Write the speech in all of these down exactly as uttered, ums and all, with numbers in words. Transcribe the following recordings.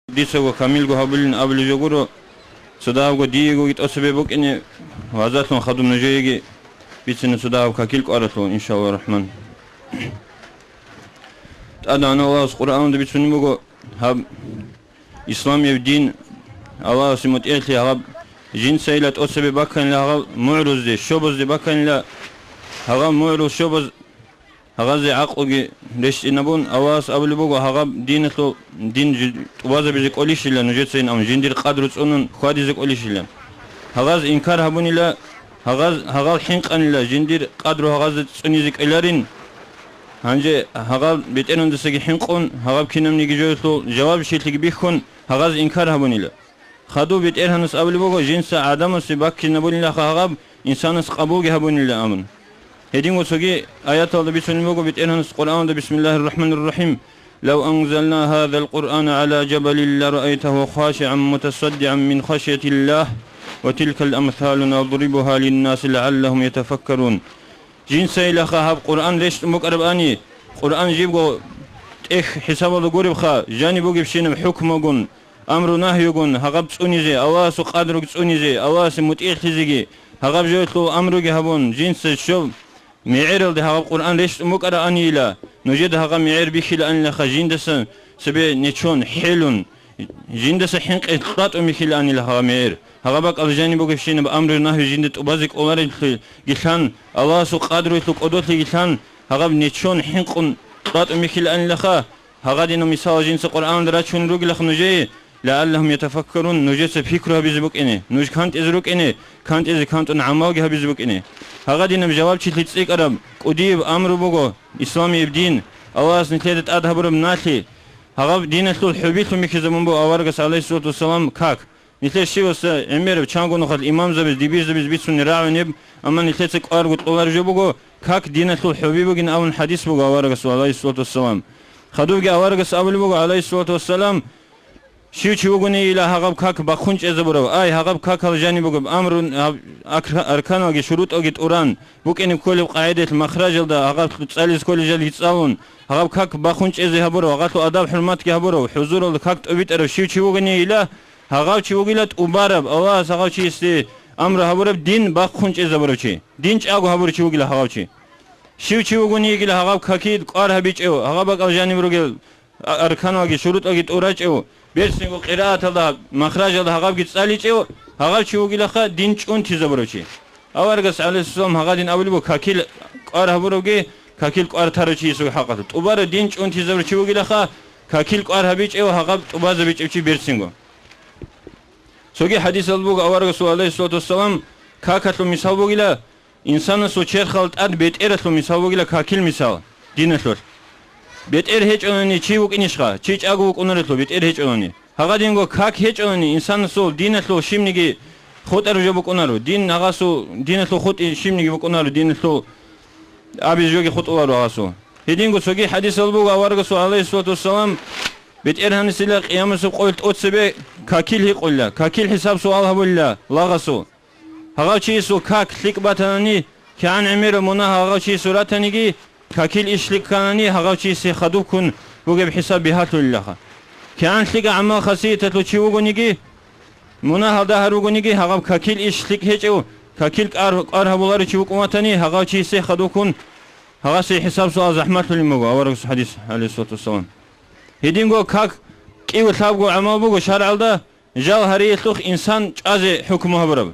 Дицаго камилго гьабулин абулеб жо гуро, цо дагьабго диего тӀоцебе букӀине вазалъун хадуб нужееги бицине цо дагьаб какил кӀваралъул, иншалла рахман. ТӀадегӀан Аллагьас Къуръаналда бицунеб буго гьаб исламияб дин, Аллагьасе мутӀигӀлъи гьаб жинцайила тӀоцебе бакканила гьаб мугӀрузде, щобазде бакканила гьаб мугӀрул щобаз. Гьагъазе гӀакълуги рещтӀинабун, Аллагьас абулеб буго, гьагъаб диналъул, дин жи-, тӀубазабизе кӀолищила нужецайин абун, жиндир къадру цӀунун хьвадизе кӀолищила. Гьагъаз инкар гьабунила, гьагъаз, гьагъал хӀинкъанила, жиндир къадру гьагъазда цӀунизе кӀвеларин. Гьанже гьагъал бетӀергьандасаги хӀинкъун, гьагъаб кинабниги жоялъул жавабчилъиги бихьун, гьагъаз инкар гьабунила. Хадуб БетӀергьанас абулеб буго, жинца гӀадамасе баккинабулилаха гьаб, инсанас къабулги гьабунилан абун. Гьединго цоги аяталда бицунеб буго БетӀергьанас Къуръаналда: «Бисмиллагьир рахӀманир рахӀим. Лав анзална гьазал Къуръана гӀала жабалин лараайтагьу хашигӀан мутасаддигӀан мин хашятиллагь, ва тилкал амсалу надрибугьа линнаси лагӀаллагьум ятафаккарун». Жинцайилаха гьаб Къуръан рещтӀун букӀарабани, Къуръан жибго тӀехь хӀисабалда гуребха, жаниб бугебщинаб хӀукмугун, амру-нагьюгун гьагъаб цӀунизе, Аллагьасул къадруги цӀунизе, Аллагьасе мутӀигӀлъизеги, гьагъаб жоялъул амруги гьабун, жинца щоб мегӀералде гьагъаб Къуръан рещтӀун букӀараанила, нужеда гьагъаб мегӀер бихьилаанилаха жиндаса цебе нечон, хӀелун, жиндаса хӀинкъи кьватӀун бихьилаанила гьагъаб мегӀер. Гьагъаб бакӀалда жаниб бугебщинаб амру-нагьи жинда тӀубазе кӀоларелъулги лъан, Аллагьасул къадруялъул кӀодолъиги лъан, гьагъаб нечон хӀинкъун кьватӀун бихьилаанилаха, гьагъадинаб мисал жинца Къуръаналда рачун ругелахъ нужее, «лагӀаллагьум ятафаккарун», нужеца пикру гьабизе букӀине, нуж кантӀизе рукӀине, кантӀизе кантӀун гӀамалги гьабизе букӀине. Гьагъадинаб жавабчилъи цӀикӀкӀараб, кӀудияб амру буго, исламияб дин, Аллагьас нилъеда тӀад гьабураб налъи, гьагъаб диналъул хӀубилъун бихьизабун буго аварагас, гӀалайгьиссалату вассалам, как. Нилъер щиваса гӀемераб чанго нухалъ имамзабиз, дибирзабиз бицунеб рагӀунеб, амма нилъеца кӀварго кьолареб жо буго, как диналъул хӀуби бугин абун хӀадис буго аварагасул, гӀалайгьиссалату вассалам. Хадубги аварагас абулеб буго, гӀалайгьиссалату вассалам, щив чи вугони ила гьагъаб как бахъун чӀезабурав, ай, гьагъаб какал жаниб бугеб амру-, гьаб акра-, арканалги шурутӀалги тӀуран, букӀине кколеб къагӀидаялъ махражалда гьагъаб цӀализ кколел жалги цӀалун, гьагъаб как бахъун чӀезе гьабурав, гьагъалъул адаб-хӀурматги гьабурав, хӀузуралда как тӀобитӀарав щив чи вугони ила, гьагъав чи вугила тӀубараб, Аллагьас гьагъав чиясде амру гьабураб дин бахъун чӀезабурав чи, дин чӀаго гьабурав чи вугила гьагъав чи. Щив чи вугони йигила гьагъаб какил кӀвар гьабичӀев, гьагъаб бакӀал жаниб ругел а-, арканалги шурутӀалги тӀурачӀев, берцинго къирааталда, махражалда гьагъабги цӀаличӀев, гьагъав чи вугилаха дин чӀунтизабурав чи. Аварагас, гӀалайгьиссалам, гьагъадин абулеб буго, какил кӀвар гьабуравги, какил кӀвар тарав чиясул хӀакъалъулъ. ТӀубараб дин чӀунтизабурав чи вугилаха, какил кӀвар гьабичӀев, гьагъаб тӀубазабичӀев чи берцинго. Цоги хӀадисалда буго, аварагасул, гӀалайгьиссалату вассалам, какалъул мисал бугила, инсанасул черхал тӀад бетӀералъул мисал бугила какил мисал диналъулъ. БетӀер гьечӀолани чи вукӀинищха, чи чӀаго вукӀунарелъул бетӀер гьечӀолани? Гьагъадинго как гьечӀолани, инсанасул диналъул щибниги хутӀараб жо букӀунаро, дин гьагъасул, диналъул хутӀи щибниги букӀунаро, диналъул абизе жоги хутӀуларо гьасул. Гьединго цоги хӀадисал буго аварагасул, гӀалайгьиссалату вассалам, БетӀергьанасила къиямасеб къоялъ тӀоцебе какил гьикъула, какил хӀисаб-суал гьабула лагъасул. Гьагъав чиясул как лъикӀ батанани, кигӀан гӀемераб мунагь гьагъав чиясул ратаниги, какил иш лъикӀ кканани, гьагъав чиясе хадубккун бугеб хӀисаб бигьалъулилаха. КигӀан лъикӀа гӀамал-хасияталъул чи вугониги, мунагьал дагьар ругониги, гьагъаб какил иш лъикӀ гьечӀев, какил кӀар, кӀвар гьабуларев чи вукӀун ватани, гьагъав чиясе хадубккун гьагъасе хӀисаб-суал захӀмалъулин буго, аварагас хӀадис, гӀалайгьиссалату вассалам. Гьединго как кӀиго лъабго гӀамал буго шаргӀалда, жал гьариялъухъ инсан чӀвазе хӀукму гьабураб.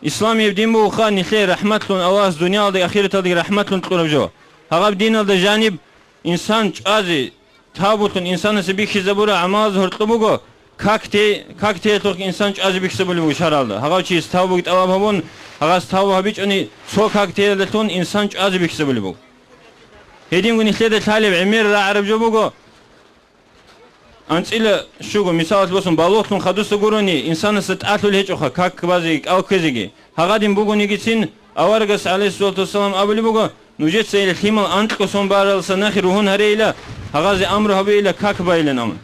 Исламияб дин бугоха нилъее рахӀматлъун, Аллагьас дуниялалда ахираталдаги рахӀматлъун кьураб жо. Гьагъаб диналда жаниб инсан чӀвазе, тавбулъун инсанасе бихьизабураб гӀамалаз гьоркьоб буго, как те-, как теялъухъ инсан чӀвазе бихьизабулеб буго шаргӀалда. Гьагъав чияс тавбуги тӀалаб гьабун, гьагъас тавбу гьабичӀони, цо как теялдалъун инсан чӀвазе бихьизабулеб буго. Гьединго нилъеда лъалеб гӀемер рагӀараб жо буго, анцӀила щуго, мисалалъ босун, балугълъун хадуса гурони, инсанасда тӀалъул гьечӀоха как базеги кӀал кквезеги. Гьагъадин бугонигицин, аварагас, гӀалайгьиссалату вассалам, абулеб буго, нужеца ил лъимал анкьго сон баралдаса нахъе ругьун гьарейила, гьагъазе амру гьабейила, как байилан амру.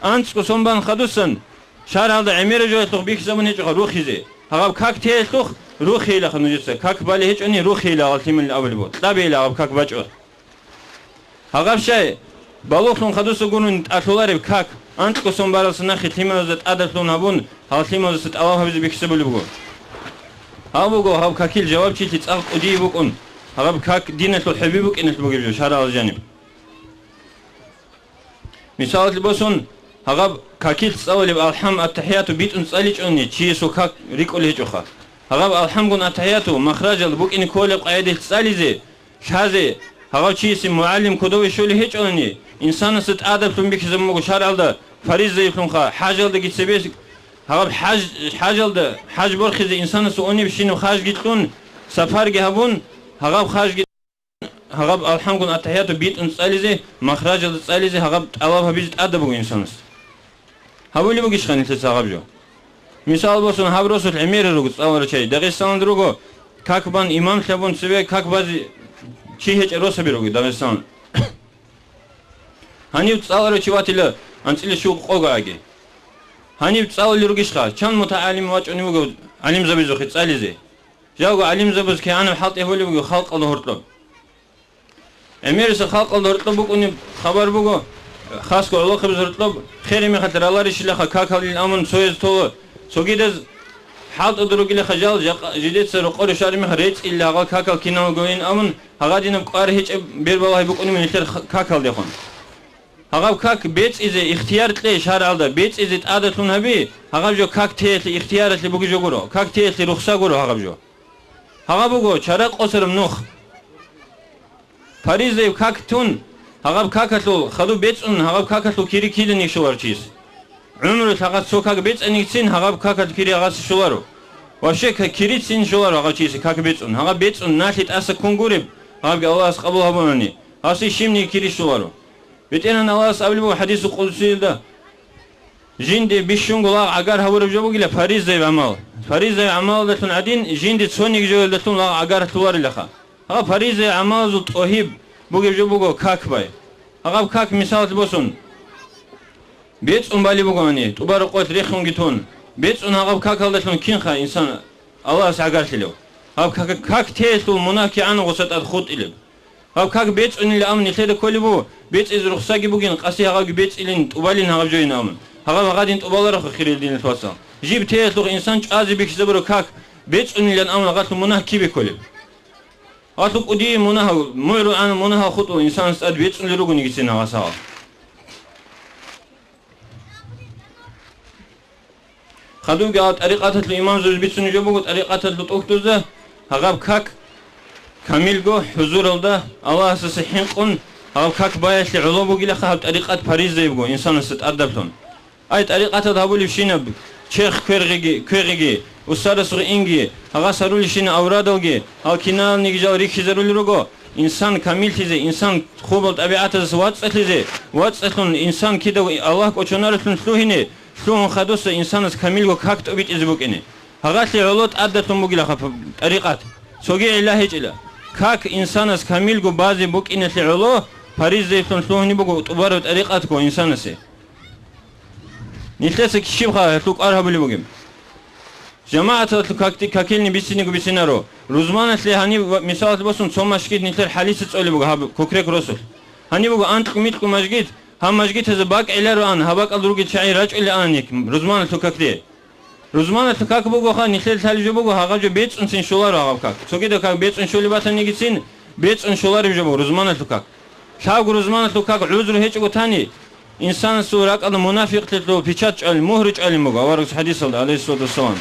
АнцӀго сон бан хадусан, шаргӀалда гӀемераб жоялъухъ бихьизабун гьечӀоха рухизе. Гьагъаб как теялъухъ рухейилаха нужеца, как балей гьечӀони рухейила гьал лъимал абулеб буго, кьабейила гьаб как бачӀо. Гьагъаб щай, балугълъун хадуса гурони тӀалъулареб как, Анкьго сон баралса нахъе лъималазда тӀадалъун гьабун, гьал лъималазда тӀалаб гьабизе бихьизабулеб буго. Гьаб буго, гьаб какил жавабчилъи цӀакъ кӀудияб букӀун, гьаб как диналъул хӀеби букӀиналъ бугеб жо, шаргӀалда жаниб. Мисалалъе босун, гьаб какил цӀалулеб алхӀам, аттахӀияту битӀун цӀаличӀони, чиясул как рикӀкӀулей гьечӀоха. Гьаб алхӀамгун аттахӀияту махражалда букӀине кколеб къагӀидаялъ цӀализе, лъазе, гьав чиясе мугӀалим кодове щолей гьечӀолани, инсанасда тӀадаб лъун бихьизабун буго шаргӀалда фаризаялъунха, хӀажалдаги цебе гьаб хӀаж-, хӀажалда, хӀаж борхизе инсанасул унебщинаб хажги кьун, сапарги гьабун, гьаб хажги, гьаб алхӀамгун аттахӀияту битӀун цӀализе, махражалда цӀализе гьаб тӀалаб гьабизе тӀадаб буго инсанас. Гьабулеб бугищха нилъеца гьаб жо? Мисал босун, гьаб росулъ гӀемерал руго цӀаларав чагӀи. Дагъистаналда руго, как бан имамлъабун цеве как базе чи гьечӀеб росаби руго Дагъистан. Гьанив цӀаларав чи ватила анцӀила щуго къого аги. Гьанив цӀалулел ругищха, чан мутагӀалим вачӀунев вуго гӀалимзабазухъе цӀализе? Жалго гӀалимзабаз кигӀанаб хӀалтӀи гьабулеб буго халкъалда гьоркьоб. ГӀемериса халкъалда гьоркьоб букӀунеб хабар буго, хасго гӀолохъабаз гьоркьоб херин мехалъ раларищилаха какалил амун цояз тола, цогидаз хӀалтӀуда ругилаха жал, жакъа жидеца рокъоре щвараб мехалъ рецӀила гьагъал какал киналгойин амун, гьагъадинаб кӀвар гьечӀеб бербалагьи букӀунеб нилъер х-, какалдехун. Гьагъаб как бецӀизе ихтияр кье шаргӀалда, бецӀизе тӀадалъун гьаби, гьагъаб жо как теялъе ихтияралъе бугеб жо гуро, как теялъе рухса гуро гьагъаб жо. Гьагъаб буго чара къосараб нух. Паризаяб как тун, гьагъаб какалъул хадуб бецӀун, гьагъаб какалъул кири киданиги щоларо чияс. ГӀумрулъ гьагъас цо как бецӀанигицин, гьагъаб какалъул кири гьагъасе щоларо. Вообще ка-, кирицин щоларо гьагъав чиясе как бецӀун. Гьагъаб бецӀун налъи тӀаса ккун гуреб, гьабги Аллагьас къабул гьабунани, гьасе щибниги кири щоларо. БетӀергьан Аллагьас абулеб буго хӀадисул къудсиялда: «Жинде бищунго лагъ гӀагар гьавураб жо бугила паризаяб гӀамал. Паризаяб гӀамалалдалъун гӀадин, жинде цониги жоялдалъун лагъ гӀагар лъуларилаха». Гьаб паризаяб гӀамалазул тӀогьиб бугеб жо буго как бай. Гьаб как мисалалъе босун, бецӀун балеб бугони, тӀубараб къоялъ рехунги тун, бецӀун гьаб какалдалъун кинха инсан Аллагьасе гӀагарлъилев? Гьаб как, как теялъул мунагь кигӀан гъоса тӀад хутӀилеб? Гьаб как бецӀунилан амун нилъеда кколеб буго, бецӀизе рухсаги бугин, къаси гьагъабги бецӀилин, тӀубалин гьагъаб жоин амун. Гьагъаб гьагъадин тӀубаларахъа, хириял диналъул вацал. Жиб теялъухъ инсан чӀвазе бихьизабураб как бецӀунилан амун гьагъалъул мунагь кибе кколеб? Гьалъул кӀудияб мунагь, мугӀрул гӀанаб мунагьал хутӀул инсанас тӀад бецӀулел ругонигицин гьагъас гьагъал. Хадубги гьал тӀарикъаталъул имамзабаз бицунеб жо буго, тӀарикъаталъул тӀухьдузда гьаб как камилго хӀузуралда Аллагьасдаса хӀинкъун гьаб как баялъе гӀоло бугилаха гьаб тӀарикъат паризаябго инсанасда тӀадаблъун. Ай, тӀарикъаталда гьабулебщинаб черх квергъиги, квегъиги, устарасухъ инги, гьагъас гьарулебщинаб аврадалги, гьал киналниги жал рихьизарулел руго. Инсан камиллъизе, инсан хубал тӀабигӀатаздаса вацӀцӀалъизе, вацӀцӀалъун инсан кидаго Аллагь кӀочонарелъун лъугьине, лъугьун хадуса инсанас камилго как тӀобитӀизе букӀине. Гьагъалъе гӀоло тӀадалъун бугилаха п-, тӀарикъат. Цоги гӀилла гьечӀила. Как инсанас камилго базе букӀиналъе гӀоло, паризаялъун лъугьунеб буго тӀубараб тӀарикъатго инсанасе. Нилъеца щибха гьелъул кӀвар гьабулеб бугеб? ЖамагӀаталъул какди-, какилни бициниго бицинаро. Рузманалъе гьаниб ва-, мисалалъе босун, цо машгит нилъер хӀалица цӀолеб буго гьаб Кокрек росулъ. Гьаниб буго анкьго-микьго машгит, гьаб машгитазда бакӀ гӀеларо ан, гьаб бакӀалда ругел чагӀи рачӀунел ан гьеб рузманалъул какде. Рузманалъул как бугоха, нилъер лъалеб жо буго, гьагъаб жо бецӀунцин щоларо гьагъаб как. Цогидаб как бецӀун щолеб батанигицин, бецӀун щолареб жо буго рузманалъул как. Лъабго рузманалъул как гӀузру гьечӀого тани, инсанасул ракӀалда мунафикълъиялъул печать чӀвалин, мугьру чӀвалин буго аварагас хӀадисалда, гӀалайгьиссалату вассалам.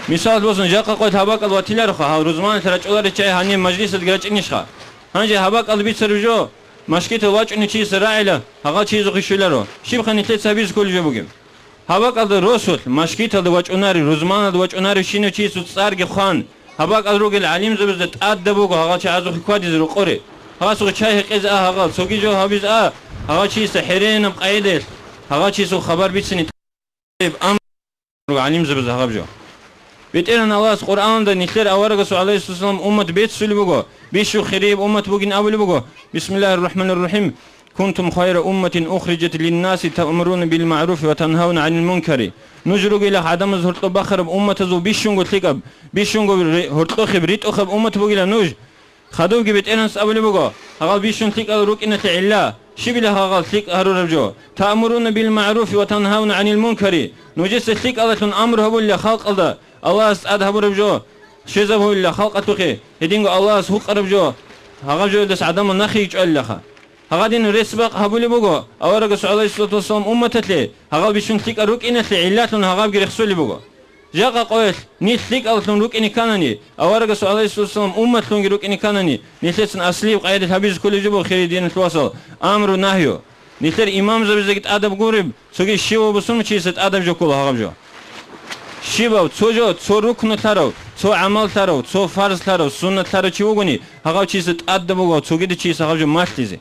Мисал босун, жакъа къоялъ гьаб бакӀалда ватилароха, гьал рузманалъе рачӀунарел чагӀи гьаниб мажлисалдаги рачӀинищха? Гьанже гьаб бакӀалда бицараб жо, машгитал вачӀунев чиясда рагӀила, гьагъал чиясухъе щвеларо. Щибха нилъеца гьабизе кколеб жо бугеб? Гьаб бакӀалда росулъ, машгиталда вачӀунарев, рузманалда вачӀунаревщинав чиясул цӀарги хъван, гьаб бакӀал ругел гӀалимзабазда тӀадаб буго гьагъал чагӀазухъе хьвадизе рокъоре. Гьасухъе чай гьекъезе а гьагъал, цоги жо гьабизе а, гьагъал чиясда хӀеренаб къайдаялъ, гьагъал чиясул хабар бицине тӀадаб, амма гӀалимзабаз гьагъаб жо. БетӀергьан Аллагьас Къуръаналда нилъер аварагасул, гӀалайгьиссалам, уммат беццулеб буго, бищун хирияб уммат бугин абулеб буго. Бисмиллагьир рахӀманир рахӀим. «Кунтум хайра умматин ухриджат линнаси таъмуруна бил маъруфи ва тангьавна гӀанил мункари». Нуж ругила гӀадамаз гьоркьоб бахараб умматазул бищунго лъикӀаб, бищунго ри-, гьоркьохеб, ритӀухъаб уммат бугила нуж. Хадубги БетӀергьанас абулеб буго, гьагъал бищун лъикӀал рукӀиналъе гӀилла, Щибила гьагъал лъикӀ гьарураб жо? Таъмуруна бил магӀруфи ва тангьавна гӀанил мункари. Нужеца лъикӀалалъун амру гьабулила халкъалда, Аллагьас тӀад гьабураб жо щвезабулила халкъалъухъе, гьединго Аллагьас гьукъараб жо, гьагъаб жоялдаса гӀадамал нахъе чӀвалилаха. Гьагъадин рецц-бакъ гьабулеб буго аварагасул, гӀалайгьиссалату вассалам, умматалъе, гьагъал бищун лъикӀал рукӀиналъе гӀиллалъун гьагъабги рехсолеб буго. Жакъа къоялъ нилъ лъикӀаллъун рукӀине кканани, аварагасул, гӀалайгьиссалату вассалам, умматлъунги рукӀине кканани, нилъецин аслияб къайдалъ гьабизе кколеб жо буго, хириял диналъул вацал, амру-нагью. Нилъер имамзабазеги тӀадаб гуреб, цоги щивав бусурманчиясе тӀадаб жо ккола гьагъаб жо. Щибав цо жо, цо рукну лъарав, цо гӀамал лъарав, цо фарз лъарав, суннат лъарав чи вугони, гьагъав чиясе тӀадаб буго цогида чиясе гьагъаб жо малъизе.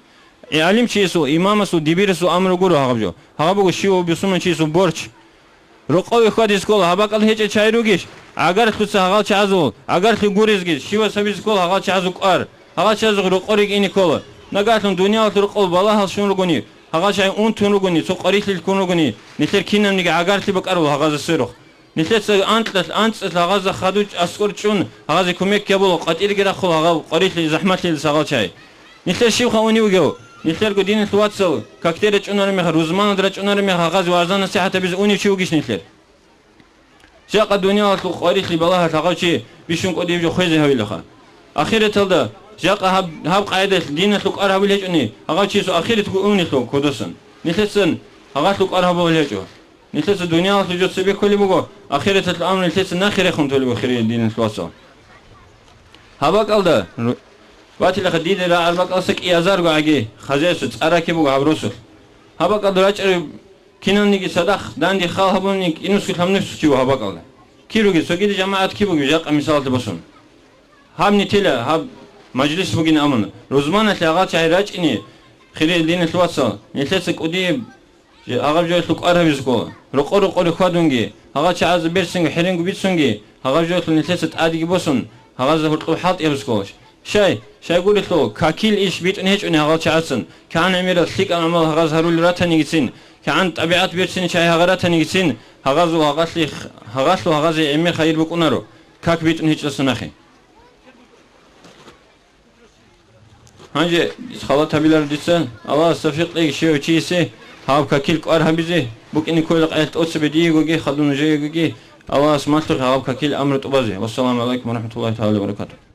ГӀалимчиясул, имамасул, дибирасул амру гуро гьагъаб жо. Гьагъаб буго щивав бусурманчиясул борч. Рокъове хьвадизе ккола, гьаб бакӀалда гьечӀел чагӀи ругищ? ГӀагарлъуца гьагъал чагӀазул, гӀагарлъи гурезги, щивасабизе ккола гьагъал чагӀазул кӀвар. Гьагъал чагӀазухъ рокъориги ине ккола. Нагагьлъун дуниялалъул рокъов балагьал щун ругони, гьагъал чагӀи унтун ругони, цо къварилъи ккун ругони, нилъер кинабниги гӀагарлъи бакӀараб гьагъазда сверухъ. Нилъеца анкьалъ, анцӀцӀалъ гьагъазда хадуб аскӀор чӀун, гьагъазе кумек гьабула, къватӀирги рахъула гьагъаб къварилъи, захӀмалъиялдаса гьагъал чагӀи. Нилъер щибха унев вугев? Нилъерго диналъул вацал, какде рачӀунараб мехалъ, рузманалда рачӀунараб мехалъ, гьагъазе вагӀза-насихӀат гьабизе унев чи вугищ нилъер? Жакъа дуниялалъул къварилъи балагьалъ гьагъав чи бищун кӀудияб жо хвезе гьавилаха. Ахираталда, жакъа гьаб, гьаб къайдалъ диналъул кӀвар гьабулел гьечӀони, гьагъав чиясул ахиратго унелъул кодосан. Нилъецан гьагъалъул кӀвар гьабулел гьечӀо. Нилъеца дуниялалъул жо цебе кколеб буго, ахираталъул амру нилъеца нахъе рехун толеб буго, хириял диналъул вацал. Гьаб бакӀалда, ру-, батилаха дида рагӀар бакӀалса кӀиазарго гӀаги, хозяйство цӀараки буго гьаб росулъ. Гьаб бакӀалда рачӀараб киналниги цадахъ данде хал гьабуни кӀинусго лъабнусго чи вуго гьаб бакӀалда. Кируги, цогида жамагӀат киб бугеб, жакъа мисалалъе босун. Гьаб нетела, гьаб мажлис бугин абун, рузманалъе гьагъал чагӀи рачӀине, хириял диналъул вацал, нилъеца кӀудияб Жи-, гьагъаб жоялъул кӀвар гьабизе ккола. Рокъо-рокъоре хьвадунги, гьагъал чагӀазда берцинго хӀеренго бицунги, гьагъаб жоялъул нилъеца тӀадеги босун, гьагъазда гьоркьоб хӀалтӀи гьабизе ккола. Щай, щайгурелъул, какил иш битӀун гьечӀони гьагъал чагӀацин, кигӀан гӀемерал лъикӀал гӀамал гьагъаз гьарулел ратанигицин, кигӀан тӀабигӀат берцинчи гьагъа ратанигицин, гьагъазул гьагъалъи-, гьагъалъул гьагъазе гӀемер хайир букӀунаро, как битӀун гьечӀелдаса нахъе. Гьанже халат гьабиларо дица, Аллагьас тавфикъ кьеги щивав чиясе гьаб какил кӀвар гьабизе, букӀине ккола къаялъ тӀоцебе диегоги, хадуб нужеегоги, Аллагьас малъухъе гьаб какил амру тӀубазе. Вассаламу гӀалайкум ва рахӀматуллагьи тагӀала ва баракатугь.